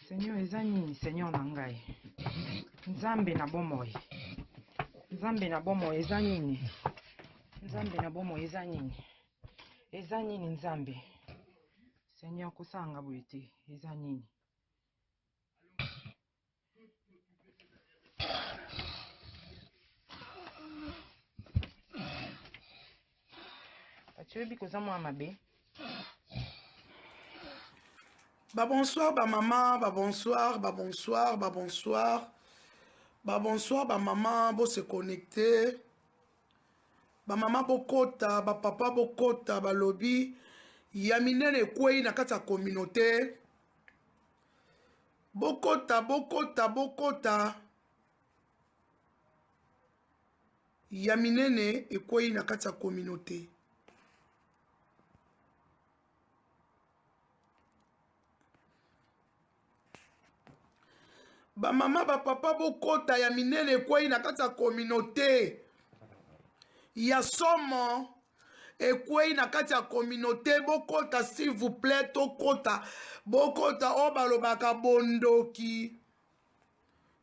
Seigneur eza nini Seigneur na ngai Nzambe na bomoi Nzambe na bomoi eza nini Nzambe na bomoi eza nini Eza nini Nzambe Seigneur kosala nga boye te eza nini Paty oyebi koza mwana mabe Ba bonsoir ba maman, ba bonsoir, ba bonsoir, ba bonsoir. Ba bonsoir ba maman, bo se connecter. Ba maman bokota, ba papa bokota, balobi ya minene ekwei na kati ya communauté. Bokota, bokota, bokota. Ya minene ekwei na kati ya communauté. Bamama bapapa bokota ya minene ekwei na kati ya communauté ya somo ekwei na kati ya communauté bokota s'il vous plaît tokota bokota oyo balobaka bondoki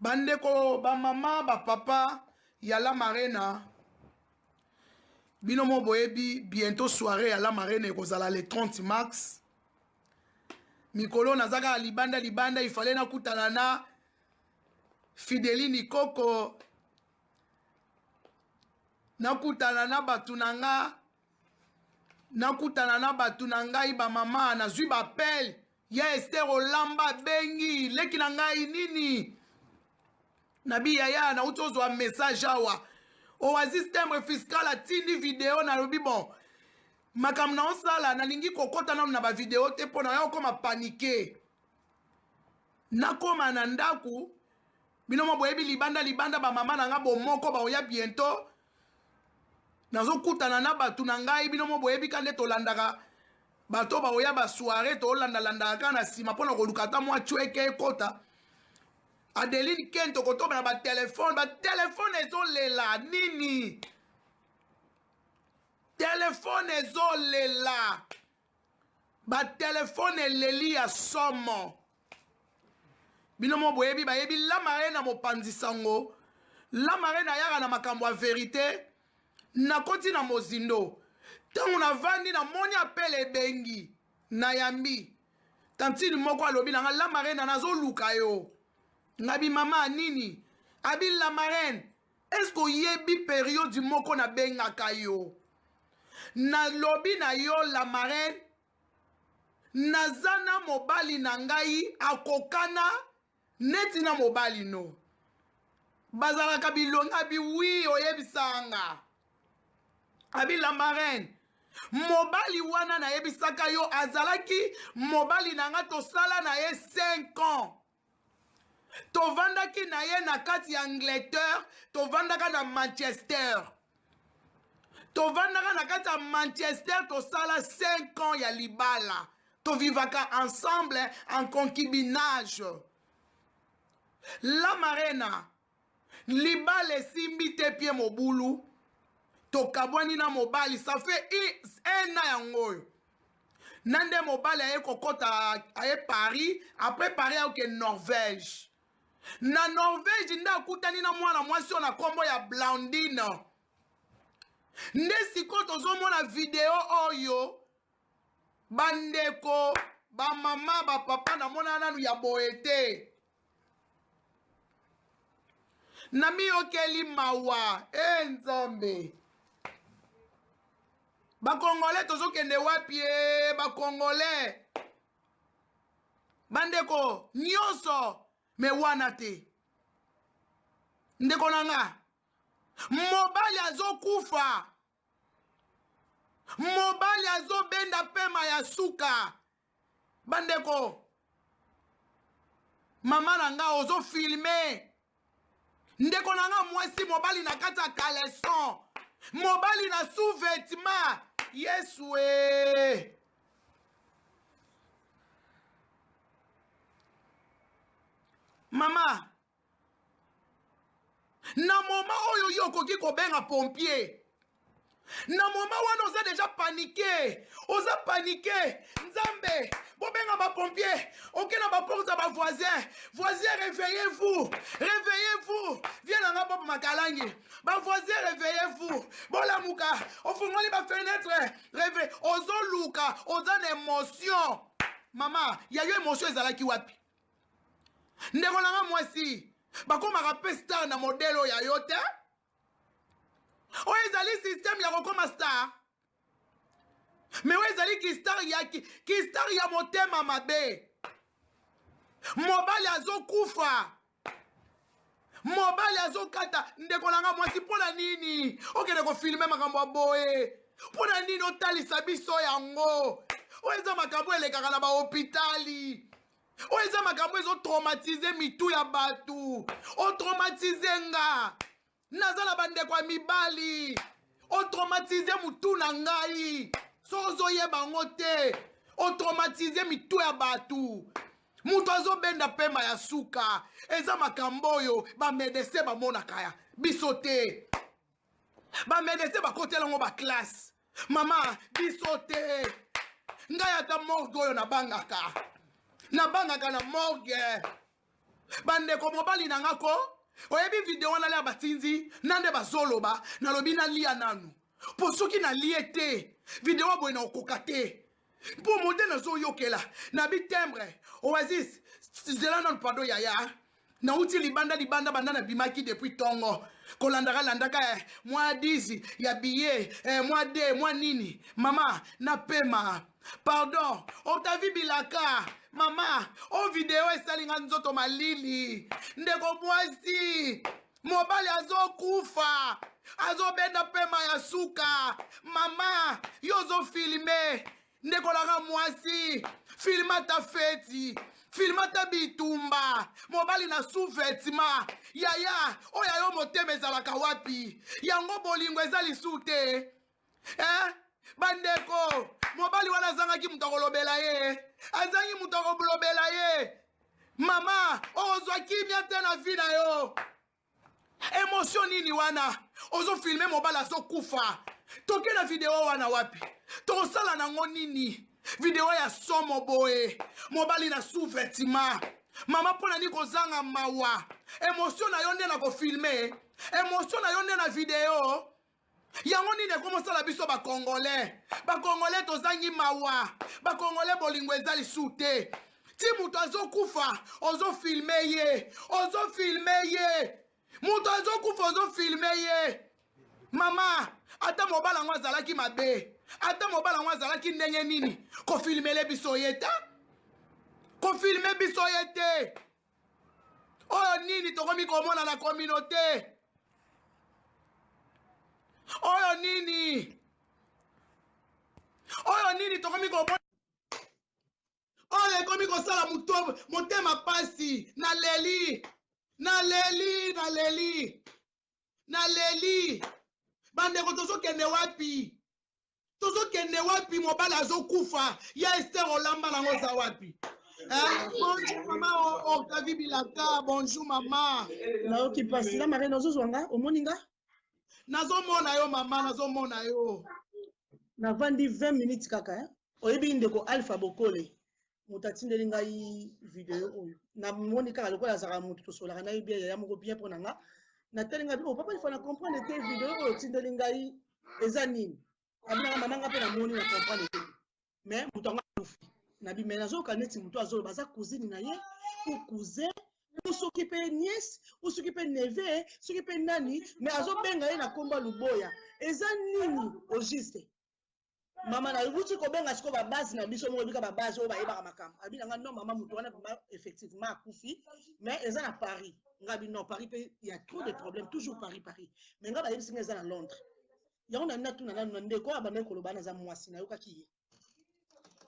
bandeko bamama bapapa ya la marena bino mo boyebi bientôt soirée ya la marena ekozala le 30 mars mikolo naza kaka libanda libanda ifale nakutana na fidelini koko nakutana na bato na nga nakutana na bato na ngai bamama nazwi bapele ya ester olamba abengi leki na ngai nini nabi yaya nauti ozwa message awa oasis timbre fiscal atindi video nalobi bon makambo na osala nalingi kokɔta nanu na bavideo te mpo na ya okoma panike nakoma na ndako bino mo boyebi libanda libanda bamama na nga bomoko baoya bientôt nazokutana na bato na ngai bino mo boyebi ka nde tolandaka bato baoya basoire tolandalandaka kaka na nsima mpo na koluka ata mwa cweke ekota adeline ken tokotoba na batelefone batelefone ezolela nini telefone ezolela batelefone eleli ya somo bino mo boyebi bayebi lamare na mopanzi sango lamare nayaka na makambo ya verite nakoti na mozindo ntango navandi namoni apele ebengi nayambi tantine moko alobi na nga lamarena nazoluka yo ngabi mama nini abi lamarene eske oyebi periode moko nabengaka yo nalobi na yo la marraine naza na mobali na ngai akokana neti na mobali no bazalaka bilongi abi wi oyebisanga abi la marraine mobali wana nayebisaka yo azalaki mobali na nga tosala na ye 5 ans tovandaki na ye na kati ya angleterre tovandaka na manchester tovandaka na kati ya manchester tosala 5 ans ya libala tovivaka ensemble en concubinage la marena libala esimbi te pie mobulu tokabwani na mobali ça fait un an yango oyo na nde mobali aye kokɔta aye paris après paris ayoke norvège na norvège nde akutani na mwana mwasi oyo na nkombo ya blandine nde sikoyo tozomona video oyo bandeko bamama bapapa namona nanu ya boye te namiyokeli mawa e eh, nzambe bakongole tozokende wapi e bakongole bandeko nyonso me wana te ndeko na nga mobali azokufa mobali azobenda pema ya suka bandeko mama na nga ozofilme ndeko na nga mwasi mobali na kati ya caleçon mobali na sous-vêtement yesu e mama na moma oyo yo okoki kobenga pompier. Na moment wana oza deja panike, oza panike. Nzambe, bobenga ba pompier, oke na ba porte ya ba voisin. Voisin, réveillez-vous, réveillez-vous. Viens na nga Bob Makalangi. Ba voisin, réveillez-vous. Bolamuka, ofungoli ba fenêtre, réveille. Ozoluka, oza na émotion. Mama, ya yo émotion ezalaki wapi? Ndeko na nga mwasi, bakomaka pe star na modèle oyo ya yo te. Oyo ezali système ya kokoma star. Mais oyo ezali ki star ya ki star ya motema mabe. Mobali azokufa, mobali azokata. Ndeko na nga mwasi, mpo na nini okende kofilme makambo ya boye? Mpo na nini otalisa biso yango? Oyo eza makambo elekaka na bahopitali. Oyo eza makambo ezotraumatize mitu ya bato. Otraumatize nga, naza na bandeko ya mibali. Otraumatize mutu na ngai, so ozoyeba yango te. Otraumatize mitu ya bato. Moto azobenda pema ya suka. Eza makambo oyo bamedecin bamonaka ya biso te. Bamedecin bakotela yango baklasse. Mama, biso te. Ngai ata morgue oyo nabangaka, nabangaka na morgue. Bandeko, mobali na nga ko oyebi video wana lia batindi na nde bazoloba, nalobi nalia nanu, po soki nalie te video boye na okoka te. Mpo modele nazoyokela na bitembre oasis zela nanu, pardon yaya, nauti libanda libanda banda nabimaki depuis tongo kolandaka landaka mwa 10 ya billet, mwa 2 mwa nini. Mama, napema, pardon. Octavie Bilaka, mama, o video esalinga nzoto malili. Ndeko mwasi, mobali azokufa, azobenda pema ya suka. Mama, yo ozofilme. Ndeko nanga mwasi, filme ata feti, filme ata bitumba, mobali na sous-vêtement. Yaya, oyo yo motema ezalaka wapi? Yango bolingo eza lisu te. Bandeko, mobali wana azangaki moto akolobela ye, azangi moto akolobela ye. Mama, ozwa kimia te na vie na yo. Emotion nini wana? Ozofilme mobali azokufa. Toke na video wana wapi? Tokosala nango nini? Video ya somo boye, mobali na sous-vêtement. Mama, mpona nini kozanga mawa? Emotion na yo nde na kofilme, emotion na yo nde na video. Yango nini ekomosala biso bakongolais? Bakongolais tozangi mawa, bakongolais bolingo eza lisu te. Ti moto azokufa ozofilme ye, ozofilme ye. Moto azokufa ozofilme ye. Mama, ata mobali yango azalaki mabe, ata mobali yango azalaki ndenge nini, kofilmele biso ye te, kofilme biso ye te. Oyo nini tokomi komona na communauté? Oyo nini? Oyo nini tokomi komona? Oyo ekomi kosala motema pasi. Naleli, naleli, naleli, naleli. Bandeko, tozokende wapi? Tozokende wapi? Mobali azokufa. Ya Esther olamba nango oza wapi? Bonjour mama Octavie Bilaka, bonjour mama. Nayoki pasi na Marine, ozozwa nga, omoni nga? Nazomona yo mama, nazomona yo. Navandi 20 minutes kaka. Oyebi ndeko Alpha Bokole, moto atindeli ngai video oyo. Namoni kaka lokola azalaka moto tosolaka na ye bien, yaya moko bien mpo na nga. Natali ngai, oh papa, il faut na comprendre te video oyo otindeli ngai eza nini. Abinaka mama nga mpe namoni na comprendre te. Mais moto yango akufi. Nabi mais nazoyoka neti moto azoloba aza cousine na ye ou cousin ou soki mpe nièce ou soki mpe neveu, soki mpe nani, mais azobenga ye na kombo ya Luboya. Eza nini au juste? Mama, nauti kobenga sikoyo babase na biso moko, ebika babase oyo bayebaka makambo. Abi na nga non mama, moto wana effectivement akufi, mais eza na Paris. Nga bi non, Paris mpe ya trop de problèmes, toujours Paris, Paris. Mais nga bayebisi nga eza na Londres. Yango nani natuna nanu na ndeko oyo abandaki koloba, naza mwasi, nayokaki ye.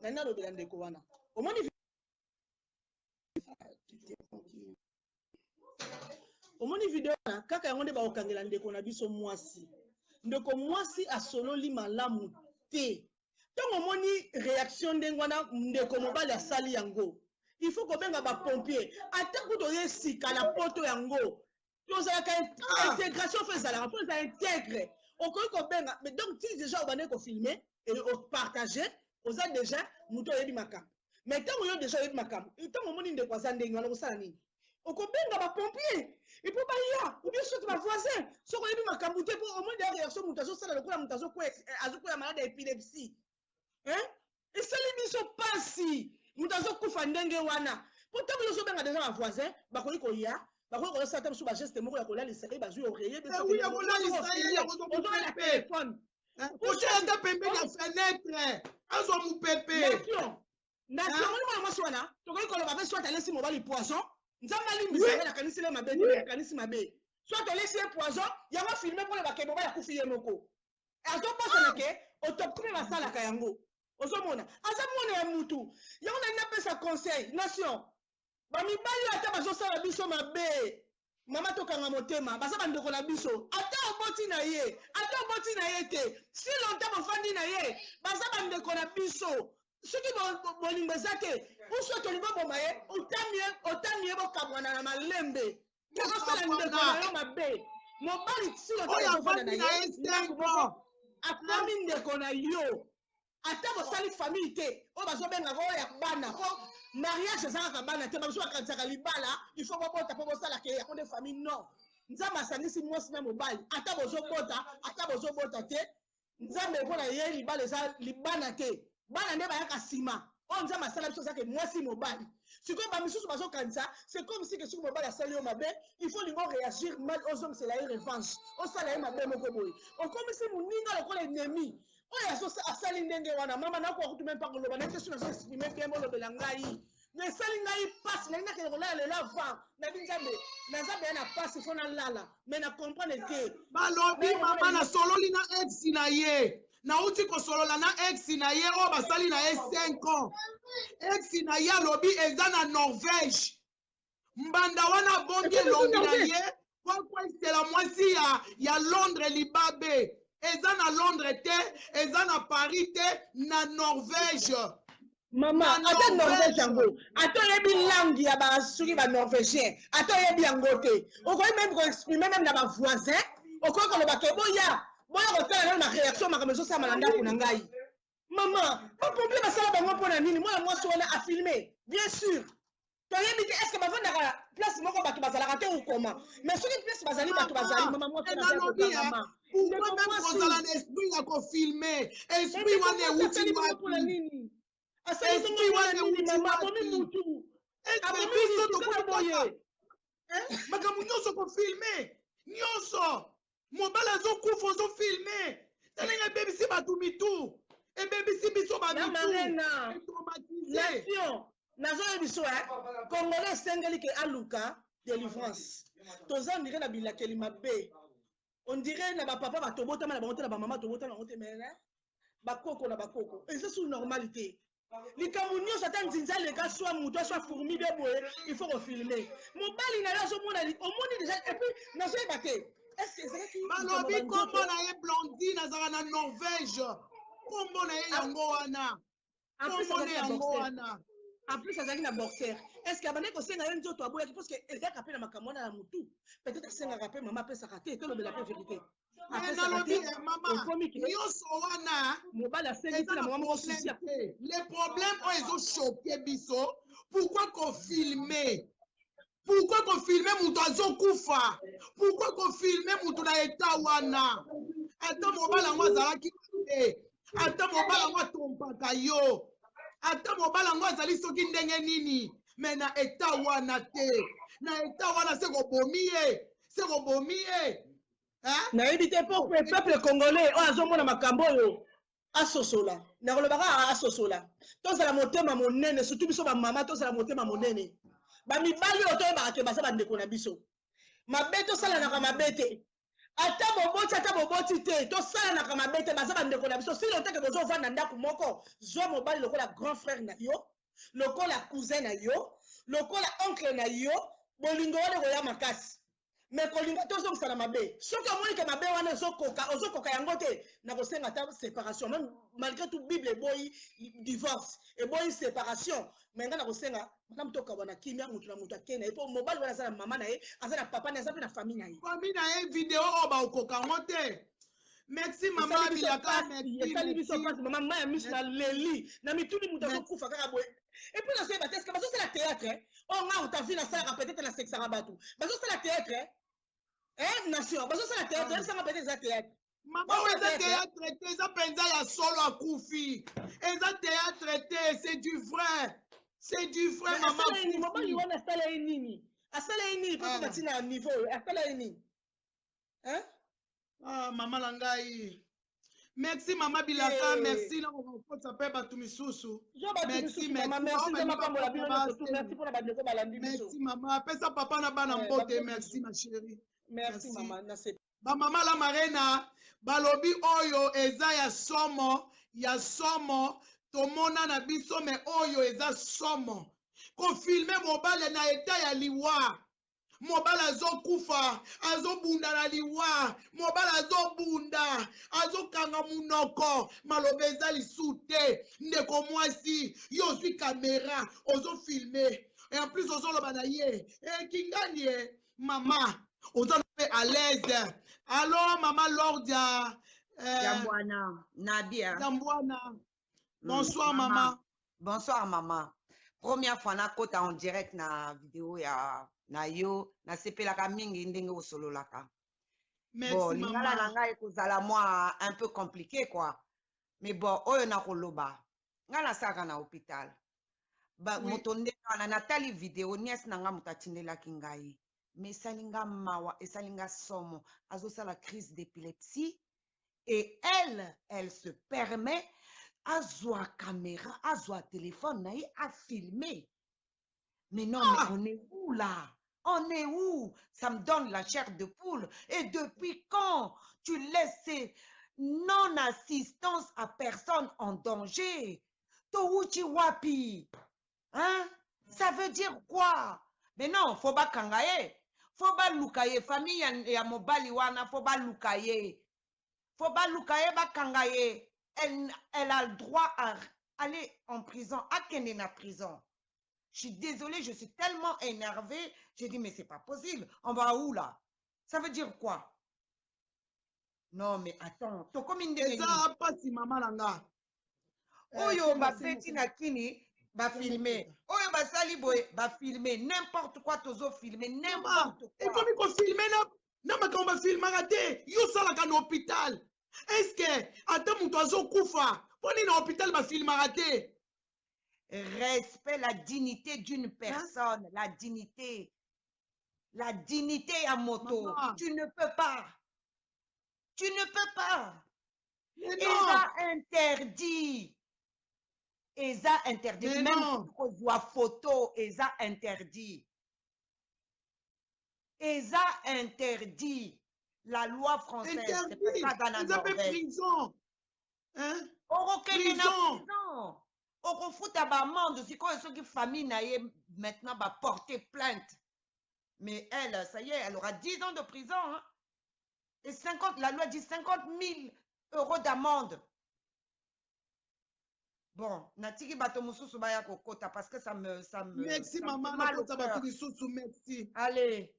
Nani nalobela ndeko wana? Omoni omoni video wana kaka yango nde bakokangela ndeko na biso mwasi. Ndeko mwasi asololi malamu te. Ntango omoni réaction ndenge wana ndeko mobali asali yango, il faut kobenga bapompier. Ata kutu oye sika na poto yango, tozalaka intégration, fo ezalaka, fo eza intègre. Okoki kobenga, mais donc ti déjà obandaki kofilme et opartage, oza déjà moto oyebi makambo. Mais ntango yo déjà oyebi makambo, ntango omoni ndeko aza ndenge wana, okosala nini? Okobenga bapompier epo baya, ou bien soki bavoisin, soki oyebi makambo te, mpo omoni deya réaction moto azosala lokola moto azokweya malade ya épilepsie. Hein? Esali biso pasi, moto azokufa ndenge wana. Mpo ntango yo ozobenga deja bavoisin, bakoki koya, bakoki kosala ata mosusu bageste moko ya kolalisa ye, bazwi oreiller, ya kolalisa ye, ya kozwa ozonga na mopepe. Telefone. Kotia ata pembeni ya fenêtre, azwa mopepe. Nation, nation, omoni mwana mwasi wana, tokoki koloba mpe soit alesi mobali poison, Nzambe alimbisa ngai, nakanisi le mabe te, nakanisi mabe. Soit olesi ye poison, yango filme mpo lobake mobali akufi ye moko. Azobosana ke autopsie mpe basalaka yango. Ozomona, aza mwana ya mutu. Yango nani napesa conseil, nation. Bamibali ata bazosala biso mabe, mama, tokanga motema, baza bandeko na biso. Ata oboti na ye, ata oboti na ye te, si longtemps bofandi na ye, baza bandeko na biso. Soki bolingo eza te, uso tolingi oboma ye, otami ye, bokabwana na malembe. Tozosala ndeko na yo mabe. Mobali, si longtemps oyo bozofanda na avandi na ye ye ndako 5 moko, ans, akomi ndeko na yo. Ata bosali famille te, oyo bazobengaka oyo ya bana, mpo mariage eza kaka bana te. Bamosusu bakanisaka libala il faut bobota mpo bosalaka yango nde famille. Non, Nzambe asangisi mwasi na mobali, ata bozobota, ata bozobota te. Nzambe, mpo na ye, libala eza libana te, bana nde bayaka nsima. Oyo Nzambe asala biso ezake mwasi, mobali. Sikoyo bamisusu bazokanisa c'est comme si ke soki mobali asali yo mabe, il faut lingo réagir mal, ozongisela ye revanche, osala ye mabe moko boye, okomisi moninga lokola ennemi. Oyo asali ndenge wana, mama, nakoka kutu meme mpa koloba na te, so nazo exprime bien, bolobela ngai. Mais esali ngai mpasi, nalingi nakende kolala lelo avant. Nabi Nzambe, naza beya na mpasi, fo nalala, mais na comprendre te. Balobi, mama, nasololi na ex na ye, nauti kosolola na ex na ye oyo basali na ye 5 ans. Ex na ye alobi eza na Norvège. Mbanda wana abombi Ekomi elongi na Norvège. ye po akwesela mwasi ya Londres libabe. Eza na Londres te, eza na Paris te, na Norvège. Mama, Na ata Norvège Norvège. yango, ata oyebi langue ya basuki banorvégien, ata oyebi yango te, okoki meme koexprime meme na bavoisin, okoki koloba ke boya, boya kotala nano na réaction makambo ezosalama na ndako na ngai. Mama, bapompier basala bango mpo na nini? Mwana mwasi wana afilme, bien sûr toyebi te est ce que bavandaka place moko, bato bazalaka te ou comment, mais soki place bazali, bato bazali, mama, mwasi wana aza nalobi kokangama. Pourquoi Ndeko même mwasi. kozala na esprit ya kofilme? Esprit wana Ndeko mwasi euti asali bongo mpona wapi? nini? Asali Esprit bongo mpona wana nini? euti Mama, wapi? abomi mutu. Eske Abomi biso mutu kaka tokomi kaka boye. makambo nyonso kofilme nyonso? Mobali azokufa, ozofilme. Talenga ebebisi bato mitu, ebebisi biso Na bamitu, Marena etraumatise. Nation, nazoyebi biso, congolais esengeli ke aluka délivrance. Toza ondire na bilakeli mabe, ondire na bapapa batobotama na bango te, na bamama tobotama na bango te, mais bakoko na bakoko eza su normal te. Likambo nyonso, ata nzinzi aleka, swa moto, swa fourmi be boye, il faut kofilme. Mobali na yo azomona, omoni déjà. Et puis nazoyeba te est ce que ezalaki Balobi likambo nkombo banzoto. na ye Blandine, azalaka na Norvège. Nkombo na ye yango wana. En plus Nkombo na azalaki na yango boxer. wana. En plus azalaki na boxer. Est ce que abandaki kosenga ye nzoto, aboyaki? Parce que ezalaka mpe na makambo wana na motu, peut-être asengaka mpe, mama apesaka te. Tolobela mpe vérité. Me Apesaka nalobi te. mama, Ekomi ke nyonso wana mobali asengi eza mpe na na mama moko problème susi. te. Le problème oyo ezochoke biso, pourquoi kofilme? Pourquoi kofilme moto azokufa? Pourquoi kofilme moto na eta wana? Ata mobali yango azalaki mabe, ata mobali yango atrompaka yo, ata mobali yango azali soki ndenge nini, me na eta wana te. Na eta wana se kobomi ye, se kobomi ye, hein? Nayebi te mpo peuple congolais oyo azomona makambo oyo asosola. Nakoloba kaka asosola. Tozala motema monene, surtout biso bamama, tozala motema monene. Bamibali oyo toyebaka ke baza bandeko na biso, mabe tosalanaka mabe te. Ata boboti, ata boboti te, tosalanaka mabe te, baza bandeko na biso. Si longtemps ke bozovanda ndako moko, zwa mobali lokola grand frère na yo, lokola cousin na yo, lokola oncle na yo. Bolingo wana ekoya makasi. Me kolinga tozongisa na mabe, soki omoni ke mabe wana ezokoka, ozokoka yango te, na kosenga ata séparation. Même malgré tout, Bible eboyi divorce, eboyi séparation, me ngai na kosenga malamu tokabwa na kimia, motu na motu akei na ye, mpo mobali wana aza na mama na ye, aza na papa na ye, aza mpe na famille na ye. Famille na ye, video oyo bakokoka yango te. Merci mama Bilaka, merci. Esali biso pasi mama mai ya miso na leli na mituni moto azokufa kaka boye. Et puis nazoyeba te est-ce que bazosala théâtre oyo nga otavi nasalaka peut-être nasekisaka bato bazosala théâtre eh nation bazosala théâtre oyebisanga peut-être eza théâtre. Mama oyo eza théâtre te, eza mpenza ya solo akufi. Eza théâtre te, c'est du vrai. C'est du vrai mama. Mobali wana asala ye nini? Asala ye nini mpo koma ntina ya niveau oyo? Asala ye nini? Hein? Ah, mama na ngai. Merci mama Bilaka, hey. Merci na kokotisa mpe bato misusu. Merci, merci, merci, merci mpona bandeko balandi biso. Merci mama, pesa papa na bana mbote, merci ma chérie. Merci, merci mama, nase. Ba mama la marena balobi oyo eza ya somo, ya somo tomona na biso me oyo eza somo. Kofilme mobali na eta ya liwa. Mobali azokufa, azobunda na liwa, mobali azobunda, azokanga munoko, maloba eza lisu te. Ndeko mwasi, yo ozwi kamera, ozofilme, et en plus ozoloba na ye, eh, kingani eh, mama, oza pe à l'aise. Allo mama Lordia, Jambwana, Nadia. Jambwana. Bonsoir mama. Mama. Bonsoir maman. Première fois nakota en direct na vidéo ya na yo, nasepelaka mingi ndenge osololaka. Merci bon, lingala na ngai ekozala mwa un peu compliqué quoi. Mais bon, oyo nakoloba. Ngai nasalaka na hôpital. Ba, oui. Moto ndenge wana natali vidéo nièce na ngai moto atindelaki ngai. Mais esali nga mawa, esali nga somo. Azosala crise d'épilepsie. Et elle, elle se permet azwa caméra, azwa téléphone na ye, a filmer. Mais non, ah! Mais on est où là? On est où? Ça me donne la chair de poule. Et depuis quand tu laisses ces non-assistance à personne en danger? Towuchi wapi? Hein? Ça veut dire quoi? Mais non, faut ba kanga ye. Faut ba luka ye. Famille ya, ya mobali wana, faut ba luka ye. Faut ba luka ye, ba kanga ye. Elle, elle a le droit à aller en prison, akende na prison. Je suis désolée, je suis tellement énervée. J'ai dit, mais c'est pas possible. On va où là? Ça veut dire quoi? Non, mais attends. Tokomi ndenge nini? Eza pasi mama na nga. Oyo bafeti na kini bafilme, oyo basali boye bafilme, n'importe quoi tozo filme, n'importe quoi. Ekomi kofilme na makambo bafilmaka te. Yo osalaka na hôpital. Est-ce que ata moto azokufa mpo nini na hôpital bafilmaka te? Respect la dignité d'une personne, hein? La dignité. La dignité ya moto. Maman. Tu ne peux pas. Tu ne peux pas. Eza interdit. Eza interdit. Mais même kozwa photo, eza interdit. Eza interdit. La loi française, c'est pas ça dans la Norvège. Prison. Hein? Okokende na prison. Okofuta ba amende sikoyo soki famille na ye maintenant ba porter plainte. Mais elle, ça y est, elle aura 10 ans de prison. Hein? Et 50, la loi dit 50 000 euros d'amende. Bon, natiki bato mosusu baya kokota parce que ça me Merci ça maman, me fait mal au nakota cœur. bato lisusu, merci. Allez.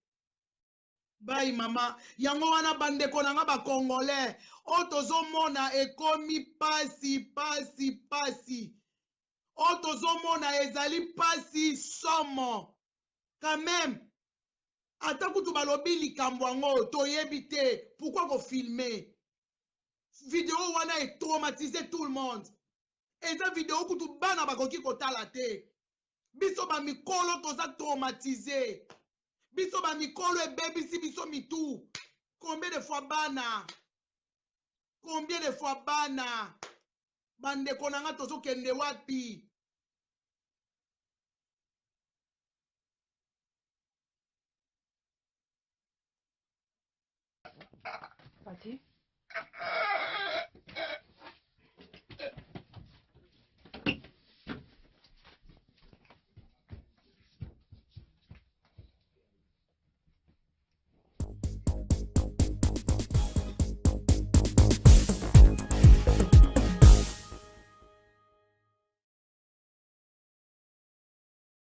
Bye mama. Yango wana bandeko na nga ba congolais. Oyo tozomona ekomi pasi pasi pasi. Oyo tozomona ezali pasi somo. Quand même. Ata kutu balobi likambo yango toyebi te pourquoi ko filmer. Vidéo wana e traumatiser tout le monde. Eza vidéo kutu bana bakoki kotala te. Biso ba mikolo toza traumatisé. Biso ba mikolo ebebisi biso mitu. Combien de fois bana? Combien de fois bana? Bandeko na nga tozokende wapi? Pati?